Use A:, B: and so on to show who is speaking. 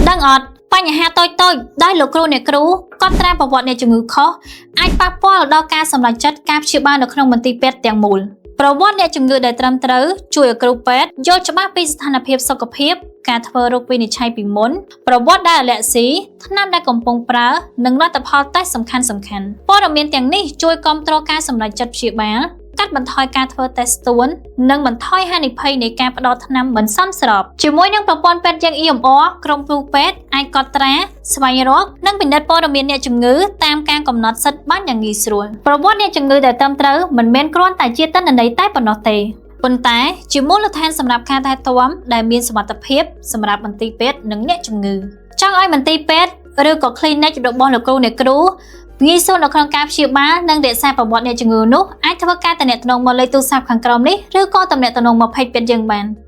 A: ដឹងអត់បញ្ហាតូចៗដោយលោកគ្រូអ្នកគ្រូកត់ត្រាប្រវត្តិអ្នកជំងឺខុសអាចប៉ះពាល់ដល់ការសម្រេចចិត្តការព្យាបាលនៅក្នុងមន្ទីរពេទ្យទាំងមូលប្រវត្តិអ្នកជំងឺដែលត្រឹមត្រូវជួយឲ្យគ្រូពេទ្យយល់ច្បាស់ពីស្ថានភាពសុខភាពការធ្វើរោគវិនិច្ឆ័យពីមុនប្រវត្តិដែលអាឡែស៊ីថ្នាំដែលកំពុងប្រើនិងលទ្ធផលតេស្តសំខាន់ៗព័ត៌មានទាំងនេះជួយគាំទ្រការសម្រេចចិត្តព្យាបាលកាត់បន្ថយការធ្វើតេស្តស្ទួននិងបន្ថយហានិភ័យនៃការផ្ដល់ថ្នាំមិនសមស្របជាមួយនឹងប្រព័ន្ធពេទ្យយើង EMR ក្រុមគ្រូពេទ្យអាចកត់ត្រាស្វែងរកនិងពិនិត្យព័ត៌មានអ្នកជំងឺតាមការកំណត់សិទ្ធិបានយ៉ាងងាយស្រួលប្រវត្តិអ្នកជំងឺដែលត្រឹមត្រូវមិនមែនគ្រាន់តែជាទិន្នន័យតែប៉ុណ្ណោះទេប៉ុន្តែជាមូលដ្ឋានសម្រាប់ការថែទាំដែលមានសុវត្ថិភាពសម្រាប់មន្ទីរពេទ្យនិងអ្នកជំងឺចង់ឲ្យមន្ទីរពេទ្យឬក៏ clinic របស់លោកគ្រូអ្នកគ្រូងាយស្រួលនៅក្នុងការព្យាបាលនិងរក្សាប្រវត្តិអ្នកជំងឺនោះអាចធ្វើការទំនាក់ទំនងមកលេខទូរស័ព្ទខាងក្រោមនេះឬក៏ទំនាក់ទំនងមក page ពេទ្យយើងបាន។